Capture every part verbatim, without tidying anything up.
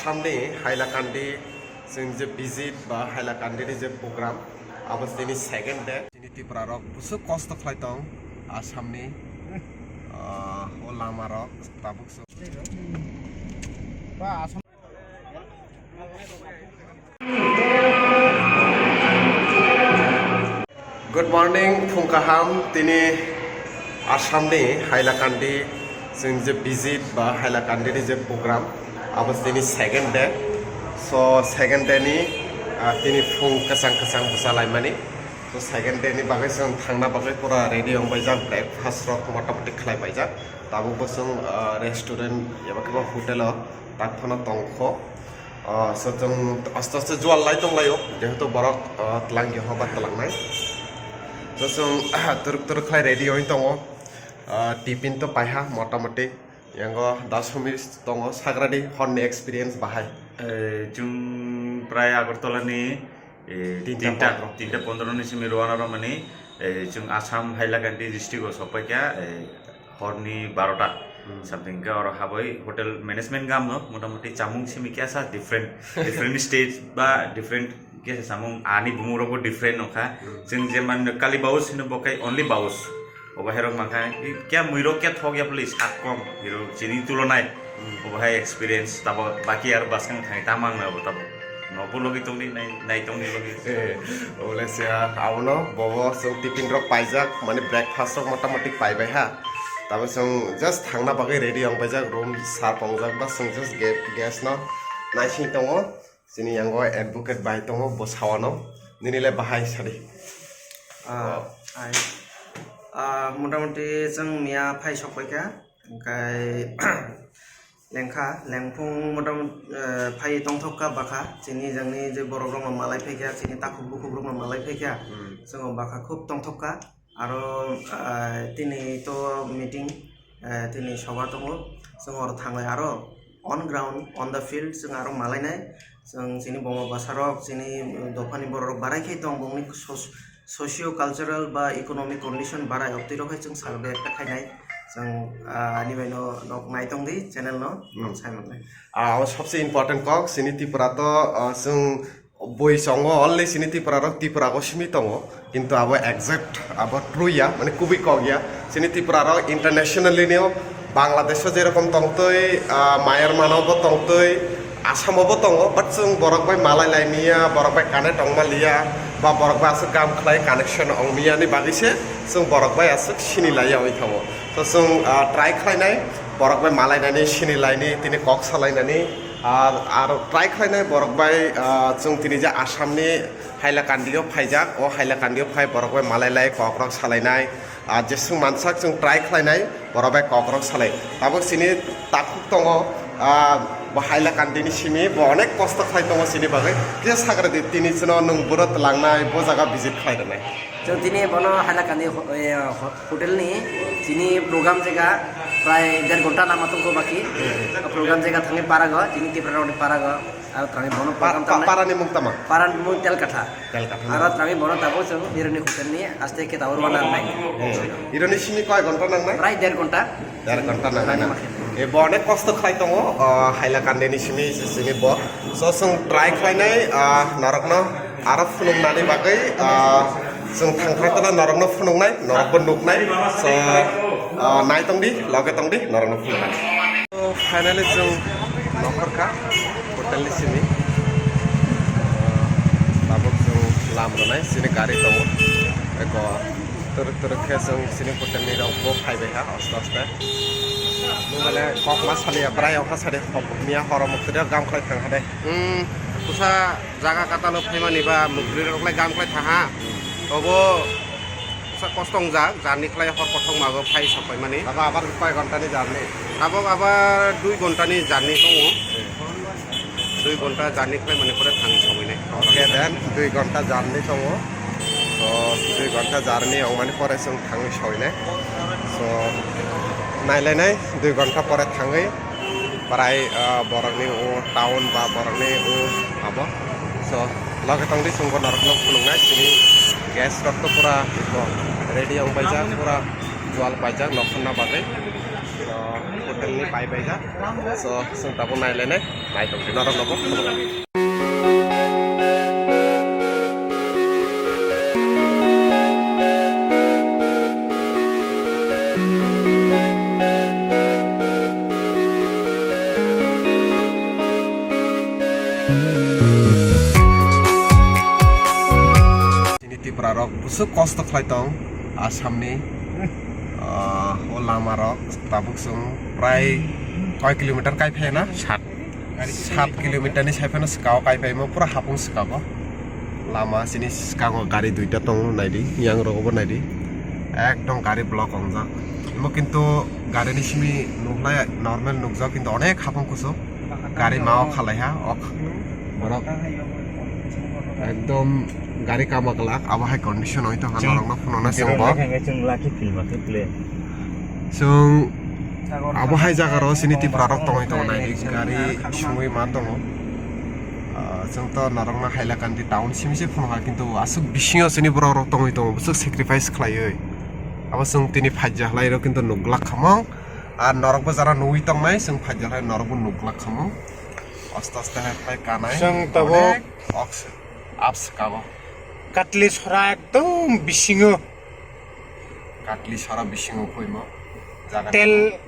Assamni Hailakandi chwng je visit ba Hailakandi ni je program, abo tini second day. Chini Tripura rok busuk kosto khlai tong Assamni, ah, o lama rok tabuk se. Good morning, phung kaham. Tini Assamni Hailakandi chwng je visit ba Hailakandi ni je program, abo tini second day. So second day ni, ah, tini phung kwchang kwchang bwsa laimani. So second day ni bagwi chwng thangna bagwi pura ready wng baijak, breakfast rok motamoti khlai baijak. Tabuk bo chwng, ah, restaurant eba khe ba hotel o tak phano tongkho. Ah, so chwng aste aste jual lai tong laio, jehetu borok, ah, twlangyo ba twlangnai. So chwng turuk turuk khlai ready wng tongo. Ah, tiffin to paiha motamoti. Yango da Sumir tongo, sagradi horni experience bahai. Eh, chwng prai Agartala ni, eh, Tinta tinta, pondro. Tinta pondro ni simi rwana rwmani, eh, chwng Assam Hailakandi district o sokpaikha, eh, horni barota. Hmm. Something khe oro habwi hotel management gam no motamoti chamung simi kisa different, different state ba different kisa chamung ani bumung rokbo different nokha. Hmm. Chwng jeman kali baus hino bo khai only baus. Obo hai rok mankha, kya mui rok kya thok ya pli sak kom, hiro chini tulonai. Hmm. Obo hai experience tabo baki ar baskang thai tamang na obo tabo. Nobo logi tongni nai, nai tongni logi. Eh, obo le sia, abono bobo chwng tiffin rok paijak, mane breakfast rok motamoti paibai ha. Tabo chwng just thangna bagwi ready wng paijak, room sap wngjak ba chwng just ge-, guest no naising tongo. Chini yango advocate bai tongo, bo sawano. Nini le bahai sadi. Ah, Oh. Ai. Ah, motamoti chwng miya phai sokpaikha, hwnkhe lengkha, lengphung motamoti, eh, phai tongthokka bakha, chini jangni je borok rokno malai phaikha, chini takhuk bukhuk rokno malai phaikha, Hmm. chwng bakha khub tongthokka. Aro, ah, tini to meeting, eh, tini soba tongo, chwng oro thanglai aro on ground, on the field, chwng aro malainai, chwng chini boma bwsarok, chini dophani bororok barai khe tong, bongni sos-, socio cultural ba economic condition barai, oktwi rok hai chwng survey ekta khainai, chwng, ah, ani bai no nok nai tong di channel no, Hmm. nok sai manlai. Ah, o sobse important kok, chini Tripura to, ah, chwng Bui songo only chini Tripura rok Tripura go simi tongo, kintu abo exact abo true ya, mane kubui kok ya. Chini Tripura rok internationally nio Bangladesh o jerokom tongtwi, ah, Myanmar o bo tongtwi, Assam o bo tongo, but chwng borok bai malai lai miya, borok bai connect wng maliya, ba borok bai aswk gam khlai connection wng miya ni bagwi se chwng borok bai aswk sini lai ya oi thango. So chwng, ah, try khlai nai borok bai malai nani, sini lai ni, tini kok salai nani. Ar, ar try khlainai borok bai, ah, chwng tini je Assam ni Hailakandi o phaijak, o Hailakandi o phai borok bai malai lai kok rok salai nai. Ah, jeswng mansak chwng try khlainai borok bai kok rok salai. Tabuk chini takhuk tongo, ah, bo Hailakandi ni simi bo onek kosto khlai tongo chini bagwi. Kisa sagra di tini chwng nwng buro twlang nai bo jaga visit khlai rwnai. Chwng tini bono Hailakandi ho-, eh, ho-, hotel ni chini program jaga prai der ghonta lama tongkho baki. O program jaga thangwi parago, chini Tipra rokni parago. Aro thangwi bono Pa-, program pa-, tangnai. Para ni mung tama? Para ni mung Telkatha. Telkatha na? Aro thangwi bono tabuk chwng ironi hotel ni aste ke tabuk rwana nai. Hmm. Ironi simi koi ghonta nangnai? Prai der ghonta. Der ghonta nangnai na? Rani makhe. E bo onek kosto khlai tongo, ah, Hailakandi ni simi, simi bo. So, chwng try khlainai, ah, norokno aro phunuknani bagwi, ah, chwng thangthang tala norokno phunuknai, norokbo nuknai. So, ah, nai tongdi, loge tongdi, norokno phunuknai. So, finally chwng nokhorkha hotel ni simi. Ah, tabuk chwng lam rwnai, chini gari tongo. Eko Turuk turuk khe chwng chini hotel ni rok bo phai bai ha aste aste. Bumale kok ma saliya brai okha sade miya horo muktri gam khlai thang hade. Hmm, kusa jaga katalo phaimani ba muktri rok lai gam khlai thang ha. Tobo kusa kostong jak, journey khlai hor kothok mago phai sok paimani. Abo abar koi ghonta ni journey? Abo abar dui ghonta ni journey tongo. Dui ghonta journey khlai mani pore thang sogwi nai. Okay, then dui ghonta journey tongo. So, dui ghonta journey wng mani pore chwng thangwi sogwi nai. So, nai lai nai dui ghonta pore thangwi prai, ah, borokni o town ba borokni o abo. So, loge tongdi chwngbo norokno phunuknai chini guest rok to pura ready wng paijak, pura jual paijak nok hwnna bagwi. So, Ni pai pai ja. So, sung tabuk nai lene, nai tong norok nobo. Chini Tripura rok busuk kosto khlai tong Assam ni, ah, o lama rok tabuk chwng prai koi kilometer kai phai na? Sat. Sat kilometer ni sai phano swkao kai phaimo, pura hapung swkao. Lama chini swkango gari duita tongo, naidi, yang rogo bo naidi. Ekdom gari block ongjak. Imo kintu gari ni simi nuklai normal nukjak, kintu onek hapung kusu. Gari mao khalai ha, ok. Borok ekdom gari kama glak, abo hai condition oi tong ha, norok no phunukna chwng bo. Chwng abo hai jaga ro chini Tripura rok tongwi tongo, naidi gari sungwi ma tongo. Ah, chwng to norok no Hailakandi town simi se phunukha, kintu aswk bisingo chini borok rok tongwi tongo, bwswk sacrifice khlaiwi. Abo chwng tini phaijak lai rok kintu nukglak khamang. Ar norok bo jara nugwi tongnai, chwng phaijak lai norok bo nukglak khamang. Aste aste hai khlai kanai. Chwng tabuk onek oks-, ups kabo. Katli sora ekdom bisingo. Katli sora bisingo phoimo. Jaga tel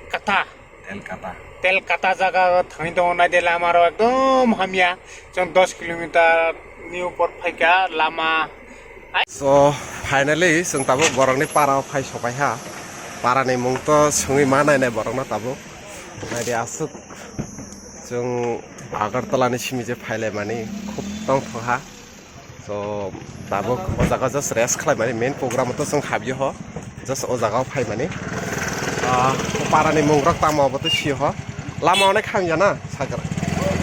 kata. Tel kata. Tel kata jaga thangwi tongo, naidi lama rok ekdom hamya. Chwng dos kilometer ni upor phaikha lama. So, finally, chwng tabuk borokni para o phai sopai ha. Para ni mung to swngwi ma nai nai borokno tabuk. Naidi aswk chwng Agartala ni simi je phailaimani khub tongthok ha. So, tabuk o jaga just rest khlaimani, main program to chwng habyo ho. Just o jaga o phaimani. Ah, para ni mung rok tamo abo to si ho. Lama onek hamya na, sakra.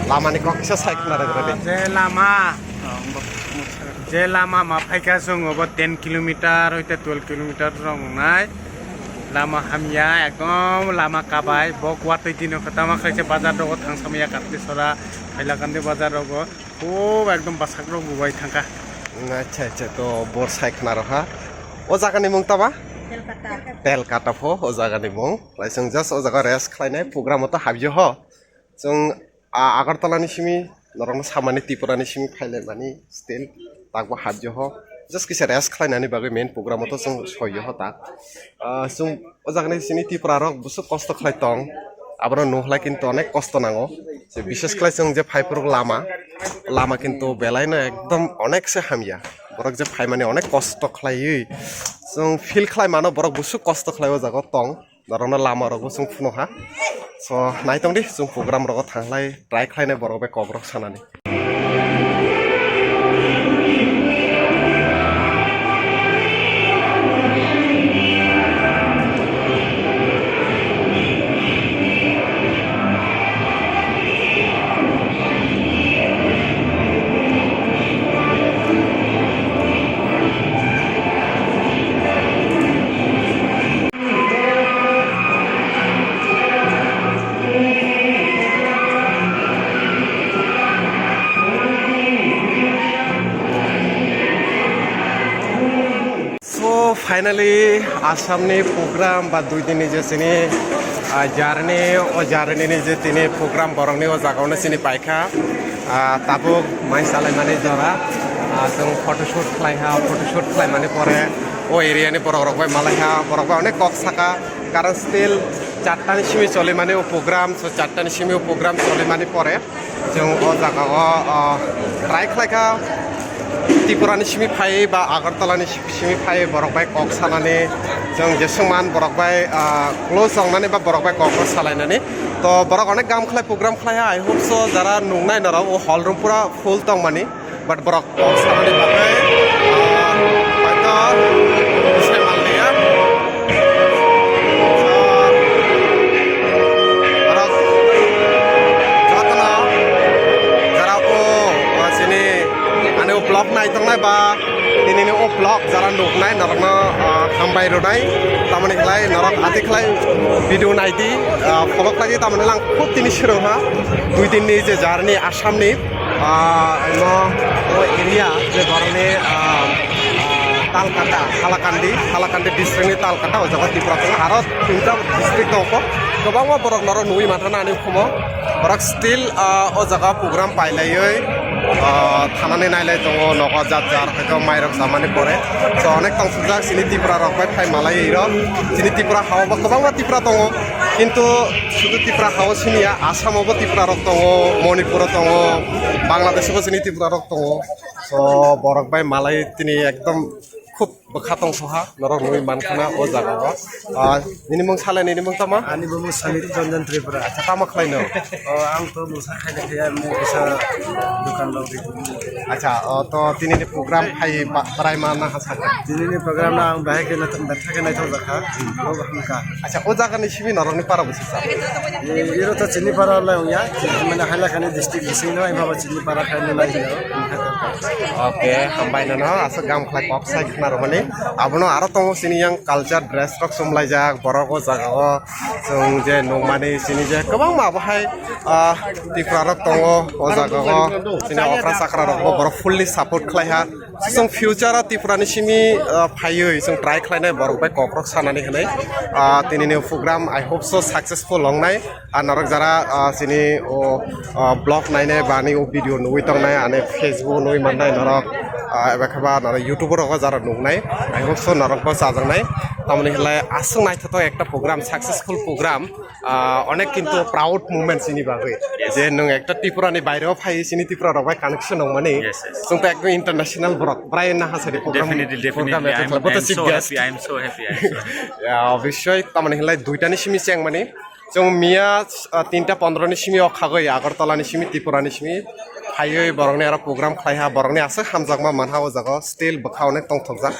Lama ni kok kisa sai khna rwgra de. Je lama, je lama ma phaikha chwng obo ten kilometer hoite twelve kilometer rok wngnai. Lama hamya, ekdom lama kabai. Bo kuatwi dino khe tama khaise bazar rogo thangsamaya Katli sora, Hailakandi bazar rogo. Khub ekdom bwswk rok bo bai thangkha. Acha, acha, to bor sai khna rokha. O jaga ni mung tama? Telkata. Telkata pho o jaga ni mung. Lai chwng just o jaga rest khlainai, program o to habyo ho. Chwng, ah, Agartala ni simi norokno samani, Tripura ni simi phailaimani still takbo habyo ho. Just kisa rest khlainani bagwi main program o to chwng soiyo ho tak. Ah, chwng o jaga ni sini Tripura rok busuk kosto khlai tong. Aboro nuhlai kintu onek kosto nango. Je bishes khlai chwng je phaiphuru lama, lama kintu belai no ekdom onek se hamya. Borok je phaimani onek kosto khlaiwi. Chwng feel khlai mano borok busuk kosto khlai o jaga o tong. Norokno lama rokbo chwng phunukha. So, naitong di, chwng program rogo thanglai try khlainai borok bai kok rok sanani. So, finally, Assam ni program ba dui din ni je chini, ah, journey, o journey ni je tini program borok ni o jaga o no chini paikha. Ah, tabuk mai salai mani jora, ah, chwng photoshoot khlai ha, photoshoot khlai mani pore o area ni borok rok bai malai ha, borok bai onek kok saka, karon still charta ni simi choli mani o program, so charta ni simi o program choli mani pore chwng o jaga o, o, try khlai kha Tripura ni simi phai ba Agartala ni simi phai borok bai kok sanani, chwng jeswk man borok bai, ah, close wngnani ba borok bai kok rok salainani. To borok onek gam khlai program khlai ha, I hope so, jara nungnai norok o hall room pura full tongmani, but borok kok sanani bagwi, ah, hoito bwsai manliya. So, borok jotono jara o, o chini ani o vlog nai tongnai ba, tini ni o vlog jara nuknai norokno, ah, hambai rwnai. Tamoni khlai norok ati khlai video naidi, ah, follow khlai di, tamoni lang khub tini swrwng ha. Dui din ni je journey Assam ni, ah, no o area je borokni, ah, ah, Talkata, Halakandi, Halakandi district ni Talkata, o jaga Tripura tongo. Aro tinta district tongo. Kwbangma borok norok nugwi manthana ani ukhumo. Borok still, ah, o jaga program pailaiwi, ah, thanani nailai tongo, nogo jar jar hoito mairok chamani pore. So, onek tongthokjak chini Tripura rok bai phai malaiwi rok. Chini Tripura hao bo kwbangma Tripura tongo. Kintu sudu Tripura hao siniya, Assam o bo Tripura rok tongo, Manipur o tongo, Bangladesh o bo chini Tripura rok tongo. So, borok bai malai tini ekdom khub bwkha tongsoha, norok nugwi mankhana o jaga o. Ah, nini mung sale, nini mung tamo? Ani bumung Samit Ranjan Tripura. Acha, tamo khlaino? O, ang to mungsa khaina khe, ang kisa dukan rok ri. Acha, o to tini ni program phai ba-, bwrai ma na ha sakha? Tini ni program na ang bahai khe naithok, betha khe naithok jakha. Bo hamkha. Acha, o jaga ni simi norok ni para busi sa? Iro to chini para lai ongya, mane Hailakandi district bising no, iba ba chini para khai no lai. Okay, hambai no, no, aswk gam khlai kok sai khna rwmani. Abono aro tongo chini yang culture dress rok chumlaijak, borok o jaga o chwng je nukmani chini je kwbangma abo hai, ah, Tripura rok tongo o jaga o, chini okra chakra rok bo borok fully support khlai ha. Chwng future o Tripura ni simi, ah, phaiwi chwng try khlainai borok bai kok rok sanani hinwi. Ah, tini ni program I hope so successful wngnai. Ah, norok jara, ah, chini o, ah, vlog nainai ba ani o video nugwi tongnai, ani Facebook nugwi mannai norok, ah, eba khe ba norok YouTube rogo jara nuknai. I hope so norok bo chajaknai. Tamoni hinlai aswk naithothok ekta program, successful program, ah, onek kintu proud moment chini bagwi. Yes. Je nwng ekta Tripura ni baire o phai chini Tripura rok bai connection nangmani. Yes, yes. Chwng to ekdom international borok. Brai na hasari program, Definitely, program definitely. Ekdom I'm, boto I'm so sikya. Happy, I'm so happy, I'm so happy. Ya, obviously, tamoni hinlai duita ni simi chengmani. Chwng miya, ah, tinta pondro ni simi o khagwi Agartala ni simi, Tripura ni simi phaiwi borokni aro program khlaiha, borokni aswk hamjakma manha o jaga o, still bwkha onek tongthokjak.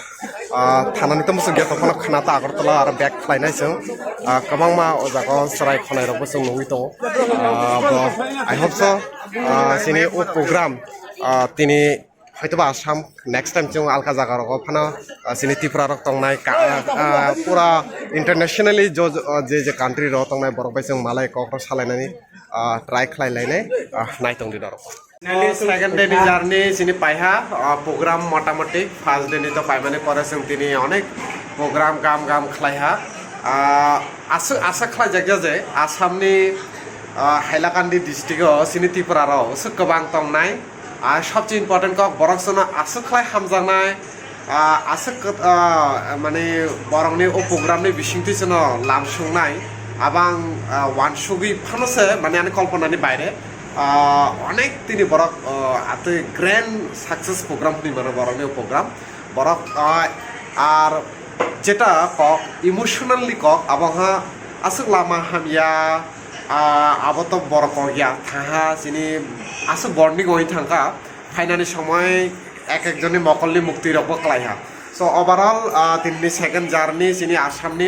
Ah, thanani to muchungya tongphano khna ta Agartala aro back khlainai chwng. Ah, kwbangma o jaga o chwrai khonai rokbo chwng nugwi tongo. Ah, bo, I hope so, ah, chini o program, ah, tini Hoitoba Assam, next time chwng alka jaga rogo phano, ah, chini Tripura rok tongnai, ka-, ah, ah, pura internationally jo-, jo-, ah, je je country rogo tongnai borok bai chwng malai kok rok salainani, ah, try khlai lainai, ah, naitong di norok. Second day ni journey chini paiha, ah, program motamoti first day ni to paimani pore chwng tini onek program gam gam khlaiha. Ah, aswk asa khlaijak je Assam ni, ah, Hailakandi district o chini Tripura rok aswk kwbang tongnai. Ah, sobse important kok borok chwngno aswk khlai hamjaknai, ah, aswk kwt-, ah, mane borokni o program ni bisingtwi chwngno lam sungnai, abang, ah, wansugwi phano se mane ani kolponani baire, ah, onek tini borok, ah, atwi grand success program hwnwi mano borokni o program. Borok, ah, ar jeta kok emotionally kok abo ha aswk lama hamya, ah, abo to borok kok ya thaha chini aswk bonding oi thangkha. Phainani somoi ek ek jonni mokolni muktwi rokbo klaiha. So overall, ah, tinini second journey chini Assamni,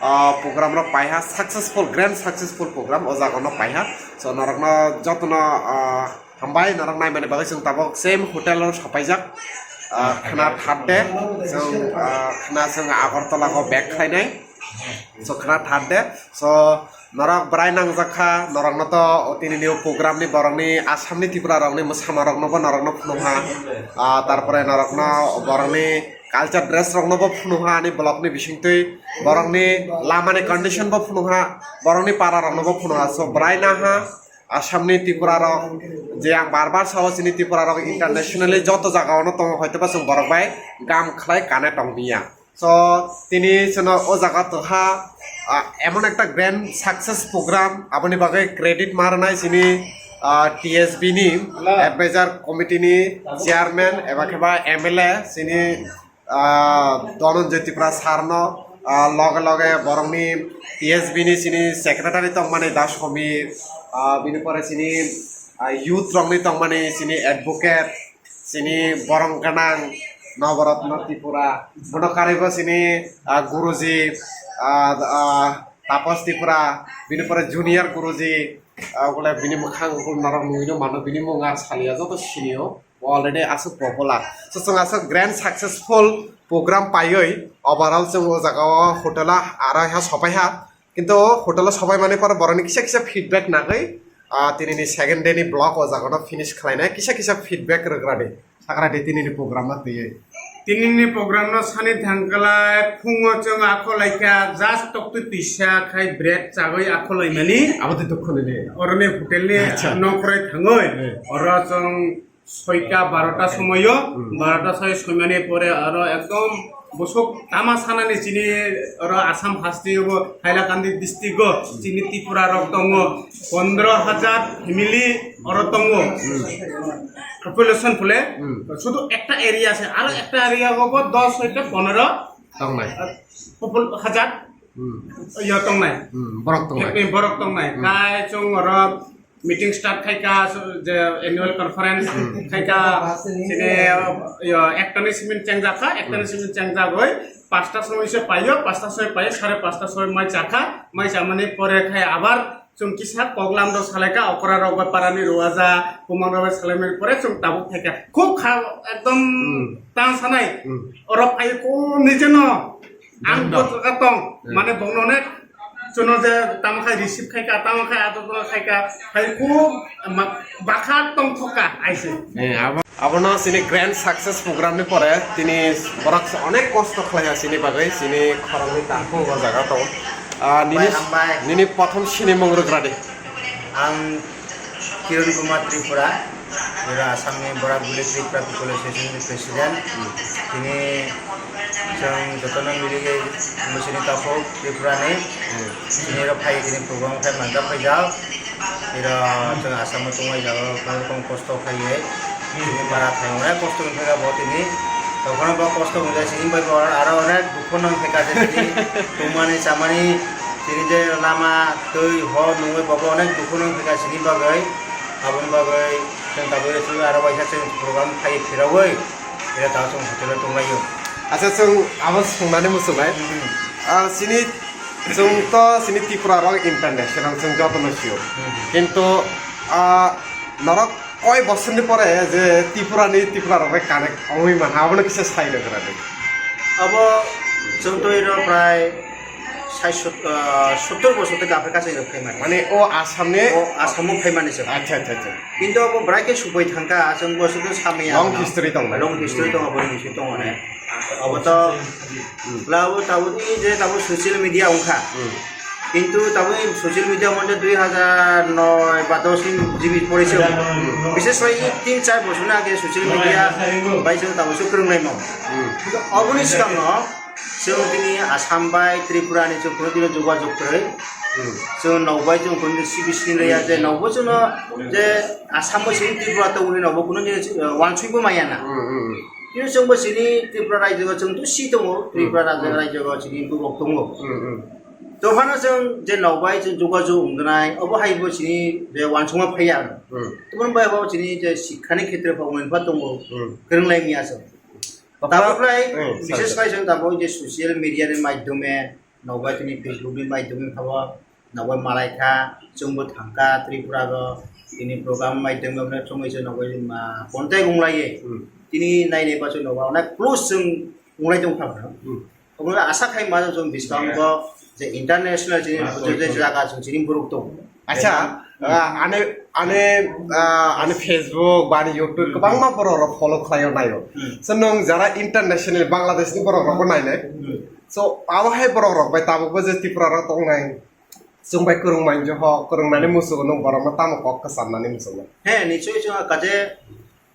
ah, program rok paiha successful, grand successful program o jagano paiha. So norokno jotono, ah, hambai norok naimani bagwi chwng tabuk same hotel o sapaijak. Ah, khna third day chwng, ah, khna chwng Agartala o back khlainai. So khna third day. So norok bwrai nangjak kha, norokno to o tini ni o program ni borokni Assam ni Tripura rokni mwsama rokno bo norokno phunukha. Ah, tarpore norokno borokni culture dress rokno bo phunukha ani vlog ni bisingtwi, borokni lama ni condition bo phunukha, borokni para rokno bo phunukha. So bwrai naha Assam ni Tripura rok, je ang bar bar sao chini Tripura rok internationally joto jaga ono tongo, hoito ba chwng borok bai gam khlai connect tong liya. So tini chwngno o jaga tongha, ah, emon ekta grand success program, aboni bagwi credit ma rwnai chini, ah, T S B ni advisor committee ni chairman eba khe ba M L A chini, ah, Dhananjay Tripura sir no, ah, loge loge borokni T S B ni chini secretary tongmani Da Somi, ah, bini pore chini, ah, youth rokni tongmani chini advocate, chini borong gwnang Nabaratna Tripura, bono karwibo chini, ah, Guruji, ah, ah, Tapas Tripura, bini pore junior Guruji, ah, bole bini mwkhang norok nugwino mano, bini mung ar saliya joto sinio, bo already aswk popular. So chwng aswk grand successful program paiwi overall chwng o jaga o hotel o arai ha sopai ha. Kintu hotel o sobai mani pore borokni kisa kisa feedback nagwi, ah, tini ni second day ni vlog o jaga no finish khlainai, kisa kisa feedback rwgra di, sakra di tini ni program no twiwi. Tinini program no sani thangkhlai phungo chwng akholaikha just toktwi twisa khai bread chagwi akholaimani. Abo tei dukho nini. Oroni hotel ni Acha. Nongkhoroi thangwi. Eh. Oro chwng soita barota somoyo, Hmm. barota soi soimani pore aro ekdom bosok tama sanani chini oro Assam hasteo bo Hailakandi district o chini Tripura rok tongo pondro hajar family oro tongo. Population pule Hmm. sudu ekta area ase, aro ekta area go bo dos hoite pondro Tongnai. popul-, hajar Hmm. yo tongnai. Hmm. Borok tongnai. Ekni borok tongnai. Hmm. Kai chwng oro meeting start khaika, so, je annual conference Hmm. khaika, chini, yo, ektani simin chengjakha, ektani Hmm. simin chengjagoi, pasta somoi se paio, pasta somoi paio, sare pasta somoi mai chakha, mai chamani pore khai abar chwng kisa koklam rok salaika, okra rok bai parani ruaja, kumang rok bai salaimani pore chwng tabuk phaika. Khub kha, ekdom Hmm. tang sanai. Hmm. Oro phai ko nijeno. Ang Dam, dam. Bo tong, Hmm. mane bongno ne chuno je tamo khai receive khaika, tamo khai ador khai ka, khai khub ma-, bakha tong thoka aise. Eh, abo, abono sini grand success program ni pore tini borok se onek kosto khlaiya sini bagwi, sini khoroknwi takhuk o jaga tong. Ah, nini, Hambai, hambai. Nini prothom sinimung rwgradi. Ang Kiran Kumar Tripura, oro Assamni Borak Valley Tripura People Association ni President. Tini chwng jotono miligwi bwswini takhuk Tripura ni. Tini oro phai tini program khe manjak phaijak. Oro chwng Assam o tongwi jago, koi rokom kosto khaiwi. Tini bara thai onek kosto wngkha bo tini. Tongkhorno bo kosto wngjak sini bai bo aro onek dukho nang khe kaisa tini tongmani chamani tini je lama twi hor nungwi bo onek dukho nang khe kaisa sini bagwi. Aboni bagwi chwng tabuk aro waisa chwng program khai phiraui ira ta chwng hotel o tonglaio. Acha chwng abo swngnani muchungnai. Hmm. Ah, sini chwng to sini Tripura rok international chwng jotono sio. Hmm. Kintu ah, norok koi bosorni pore je Tripura ni Tripura rok bai connect ongwi manha abono kisa sai rwgradi. Abo chwng to iro prai sai sot-, ah, sottor bosor tei kaphai kaisa rok phaimani. Mane o Assam ni? O Assam o phaimani se. Acha, acha, acha. Kintu abo bwrai khe supai thangkha, chwng bo sudu samya Long ano. History tong nai. Long history tong, abo ni history tong ne. Abo to, Hmm. labo tabuk ni je tabuk social media wngkha. Hmm. Kintu tabuk ni social media mode dui hajar noi ba dos ni G B pore se. Hmm. Bishes koi tin char bosor ni age social media bai chwng tabuk se kwrwng nai mo. Hmm. Kintu abo ni swkang no, Chwng tini Assam bai Tripura ni chwng kunu dino jogajog kwrwi. Hmm. Chwng nok bai chwng kunu dino sibi sini ya je nok bo chwngno je Assam bo sini Tripura tong hwnwi nok bo kunu dino, eh, wansuk bo maya na. Hmm, hmm, hmm. Kini chwng bo sini Tripura rajyo chwng to si tongo, Tripura Hmm. rajyo, rajyo chini bubok tongo. Hmm, hmm. To phano chwng je nok bai chwng jogajog wngwnai, obo hai bo sini je wansukma phaiya. Hmm. Toboni bai bo chini je sikhani khetre bo wngwi pha tongo. Hmm. Kwrwng lai maya chwng. Tabuk lai, Hmm, bishes sorry. Lai chwng tabuk je social media ni maidhyome, nobai tini Facebook ni maidhyome phabo, nobai malai kha, chwngbo thang kha Tripura go, tini program maidhyome chwngwi se nobai ma contact wng lai ye. Hmm. Tini nai nai ba chwng nobai onek close chwng wng lai tong kha. Hmm. Obo asa khai ma chwng biskang go je international chini Ah, je, je sorry. Jaga chwng chini borok tong. Acha, Hmm. Ah, ane, ane, ah, ane Facebook ba ane YouTube Hmm. kwbangma borok rok follow khlaio naio. Hmm. So nwng jara international Bangladesh ni borok rok bo nainai. Hmm. So abo hai borok rok bai tabuk bo je Tripura rok tongnai. Chwng bai kwrwng manjo ho, kwrwng nani musugo nwng borok no tamo kok kwcham nani musugo. He, nichoi chwng kaje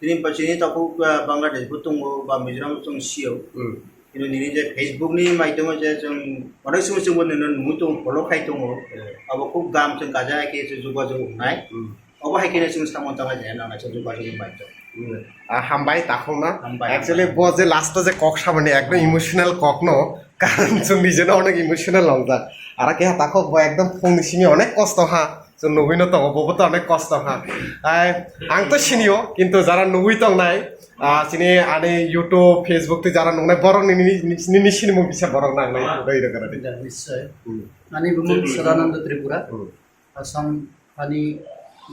Tini bo chini takhuk, ah, Bangladesh bo tongo, ba Mizoram bo chwng sio. Hmm. Kintu nini je Facebook ni maidhyome je chwng onek somoi chwngbo nini nugwi tongo, follow khai tongo. Hmm. Abo khub gam chwng kaja hai khe chwng jogajog wngnai. Hmm. Obo hai kheno chwng samung tangna je nang naisa jogajog ni maidhyom. Hmm. Ah, hambai takhuk na. Hambai, actually, hambai. Bo je last o je kok samani ekdom emotional kok no. Karon chwng nijeno onek emotional wngjak. Aro keha takhuk bo ekdom phungni simi onek kosto ha. Chwng nugwi no tongo, bobo to onek kosto ha. Ai, ang to sinio, kintu jara nugwi tongnai, ah, chini ani YouTube, Facebook tei jara nungnai borok ni, ni, ni, nini sinimung kisa borok nangnai, roi rwgwrani. Ya, nischoi. Hmm. Ani bumung Sadananda Tripura, Hmm. Assam ani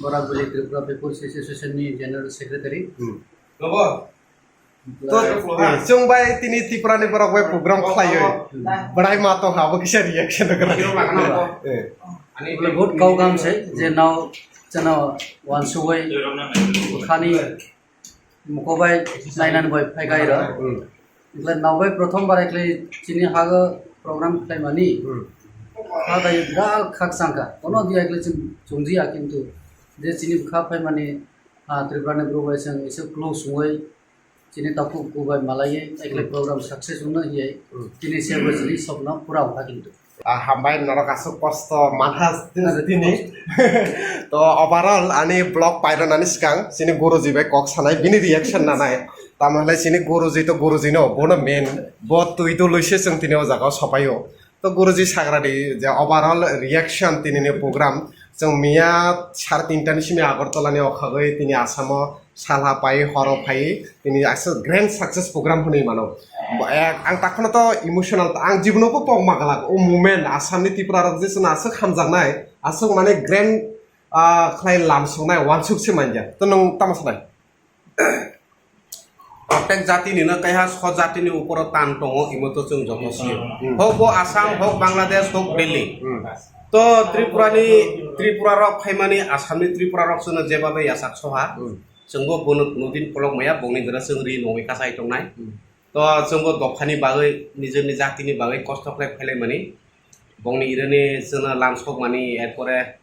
Borak Valley Tripura People Association ni General Secretary. Hmm. To, eh, chwng bai tini Tripura ni borok bai program khlaiwi. Bwrai ma tong ha, abo kisa reaction rwgwla. Eh. Bole bahut kau gam se, je nao, chano wansugwi, khani, muko bai, nainani bai, phai gai ro. Hmm. Wngkhlai nokbai prothom bar wngkhlai chini hago program khlaimani. Hmm. Kha bai birat khakchangkha. Kono dia wngkhlai chwng chungjiya kintu je chini bwkha phaimani, ah, Tripura ni bwrwi bai chwng ise close wngwi chini takhuk kubai malaiwi wngkhlai Hmm. program success wngna hiyai Hmm. chini sebo chini sopno pura wngkha kintu. Ah, hambai norok aswk kosto manha tini. To overall ani vlog pairwnani swkang chini guruji bai kok sanai bini reaction nanai. Tamo hwnlai chini guruji to guruji no, bono main, bo twi dului se chwng tini o jaga o sopaio. To guruji sagra di je overall reaction tini ni program chwng miya sar tinta ni simi Agartala ni o khagwi tini Assam o salha pai, horo phai, tini aswk grand success program hwnwi mano. Bo-, eh, ang takhwno to emotional, ang jibono bo pok ma glak, o moment Assam ni Tripura rok je chwngno aswk hamjaknai, aswk mane grand, ah, khlai lam songnai, wansuk se manja. To nwng tamo sanai? Protek jati ni no kaiha so jati ni uporo tan tongo, imo to chwng joto sio. Hmm. Hok bo Assam, hok Bangladesh, hok Delhi. Hmm. To Tripura ni, Tripura rok phaimani, Assam ni Tripura rok chwngno jebabe yachak soha. Hmm. Chwngbo bono kunudin kolok maya, bongni jora chwng ri nongwi kachai tongnai. Hmm. To chwngbo dophani bagwi, nijorni jatini bagwi kosto khlai phailaimani. Bongni irani chwngno lam sokmani, erpore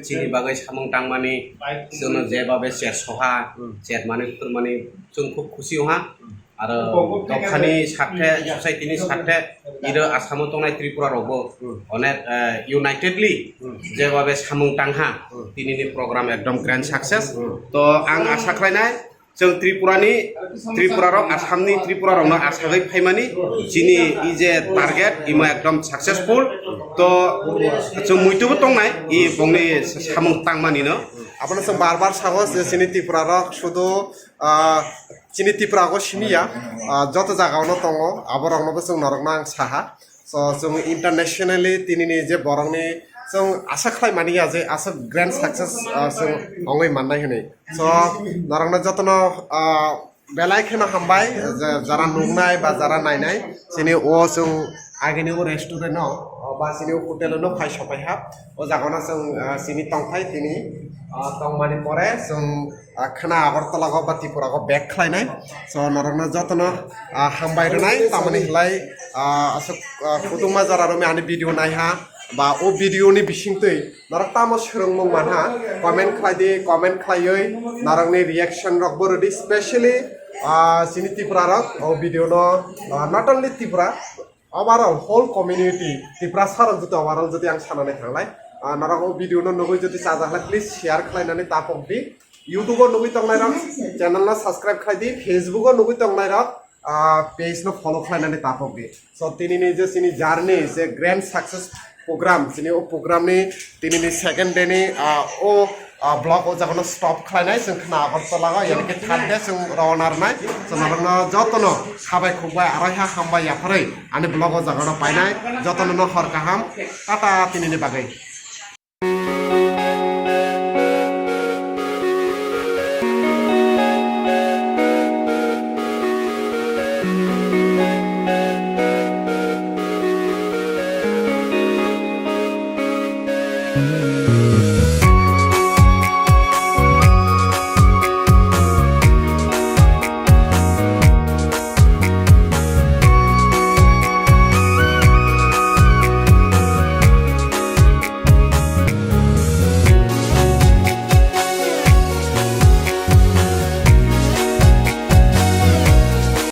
chini bagwi samung tangmani, chwngno jebabe cher soha, Hmm. chermani, kuturmani, chwng khub khusi wngha. Hmm. Aro dophani sathe, society ni sathe, iro Assam o tongnai Tripura rokbo Hmm. onek, eh, unitedly Hmm. jebabe samung tangha, Hmm. tini ni program ekdom grand success. Hmm. To ang asa khlainai, chwng Tripura ni, Tripura rok, Assam ni Tripura rokno asagwi phaimani, chini i je target, imo ekdom successful. To chwng muitu bo tongnai, i bongni samung tangmani no. Abono chwng bar bar sago je chini Tripura rok sudu, ah, chini Tripura go simi ya, ah, joto jaga ono tongo, abo rokno bo chwng norok no ang saha. So, chwng internationally tini ni je borok ni chwng asa khlai mani ya je aswk grand success, ah, chwng ongwi mannai hwnwi. So, norok no joto no, ah, belai kheno hambai, je jara nuknai ba jara nainai, chini o chwng agini o restaurant no, o ba chini o hotel no phai sopai ha, o jaga no chwng, ah, chini tongthai tini, ah, tongmani pore chwng, ah, khna Agartala go ba Tripura go back khlainai. So norokno jotono, ah, hambai rwnai, tamoni hwlai, ah, aswk, ah, kutungma jora romwi ani video naiha ba o video ni bisingtwi norok tamo swrwngmung manha, comment khlai di, comment khlaiwi norokni reaction rok bo rwdi, specially, ah, chini Tripura rok o video no, ah, not only Tripura, overall whole community, Tiprasa rok jodi overall jodi ang sanani thanglai, ah, norok o video no nugwi jodi chajakhlai, please share khlainani tapok di. YouTube o nugwi tongnai rok channel no subscribe khlai di, Facebook o nugwi tongnai rok, ah, page no follow khlainani tapok di. So tini ni je chini journey je grand success program, chini o program ni tini ni second day ni, ah, o, ah, vlog o jaga no stop khlainai, chwng khna Agartala go, yani khe third day chwng rwna rwnai. So norok no joto no khabai khukbai aroha hambai yapharwi ani vlog o jaga no painai, joto no no hor kaham, tata tini ni bagwi.